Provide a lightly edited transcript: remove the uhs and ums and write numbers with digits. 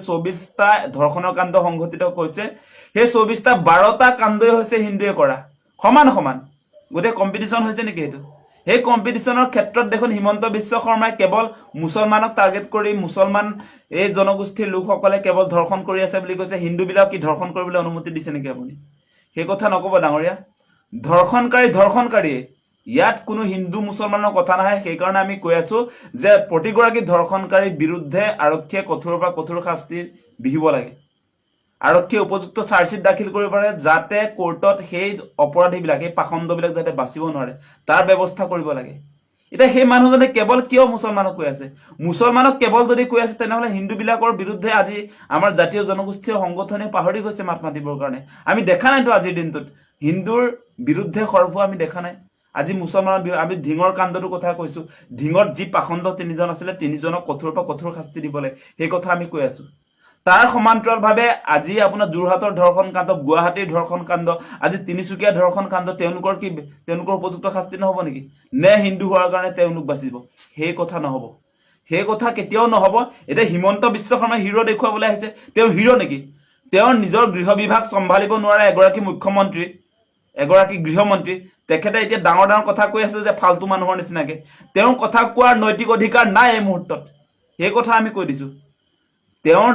24টা ধৰ্ষণৰ কাণ্ড সংঘটিত কৰিছে, সেই 24টা 12টা কাণ্ডই হৈছে হিন্দুৱে কৰা। সমান সমান গোটেই কম্পিটিশ্যন হৈছে নেকি সেইটো? সেই কম্পিটিশ্যনৰ ক্ষেত্ৰত দেখোন হিমন্ত বিশ্ব শৰ্মাই কেৱল মুছলমানক টাৰ্গেট কৰি মুছলমান এই জনগোষ্ঠীৰ লোকসকলে কেৱল ধৰ্ষণ কৰি আছে বুলি কৈছে। হিন্দুবিলাক কি ধৰ্ষণ কৰিবলৈ অনুমতি দিছে নেকি আপুনি? সেই কথা নক'ব ডাঙৰীয়া। ধৰ্ষণকাৰী ধৰ্ষণকাৰীয়ে, ইয়াত কোনো হিন্দু মুছলমানৰ কথা নাহে। সেইকাৰণে আমি কৈ আছো যে প্ৰতিগৰাকী ধৰ্ষণকাৰীৰ বিৰুদ্ধে আৰক্ষীয়ে কঠোৰৰ পৰা কঠোৰ শাস্তি বিহিব লাগে। আৰক্ষীয়ে উপযুক্ত চাৰ্জশ্বিট দাখিল কৰিব পাৰে, যাতে কোৰ্টত সেই অপৰাধীবিলাক, সেই পাখণ্ডবিলাক যাতে বাচিব নোৱাৰে, তাৰ ব্যৱস্থা কৰিব লাগে। এতিয়া সেই মানুহজনে কেৱল কিয় মুছলমানক কৈ আছে? মুছলমানক কেৱল যদি কৈ আছে, তেনেহ'লে হিন্দুবিলাকৰ বিৰুদ্ধে আজি আমাৰ জাতীয় জনগোষ্ঠীয় সংগঠনে পাহৰি গৈছে মাত মাতিবৰ কাৰণে। আমি দেখা নাইতো, আজিৰ দিনটোত হিন্দুৰ বিৰুদ্ধে সৰব হোৱা আমি দেখা নাই। আজি মুছলমানৰ আমি ঢিঙৰ কাণ্ডটোৰ কথা কৈছো। ঢিঙত যি পাখণ্ড তিনিজন আছিলে, তিনিজনক কঠোৰৰ পৰা কঠোৰ শাস্তি দিব লাগে, সেই কথা আমি কৈ আছো। তাৰ সমান্তৰালভাৱে আজি আপোনাৰ যোৰহাটৰ ধৰ্ষণ কাণ্ড, গুৱাহাটীৰ ধৰ্ষণ কাণ্ড, আজি তিনিচুকীয়া ধৰ্ষণ কাণ্ড, তেওঁলোকৰ কি তেওঁলোকৰ উপযুক্ত শাস্তি নহ'ব নেকি? নে হিন্দু হোৱাৰ কাৰণে তেওঁলোক বাচিব? সেই কথা নহ'ব, সেই কথা কেতিয়াও নহ'ব। এতিয়া হিমন্ত বিশ্ব শৰ্মাই হিৰ' দেখুৱাবলৈ আহিছে। তেওঁ হিৰ' নেকি? তেওঁ নিজৰ গৃহ বিভাগ চম্ভালিব নোৱাৰে এগৰাকী মুখ্যমন্ত্ৰী, এগৰাকী গৃহমন্ত্ৰী। তেখেতে এতিয়া ডাঙৰ ডাঙৰ কথা কৈ আছে যে ফাল্টু মানুহৰ নিচিনাকে। তেওঁ কথা কোৱাৰ নৈতিক অধিকাৰ নাই এই মুহূৰ্তত, সেই কথা আমি কৈ দিছো। তেওঁৰ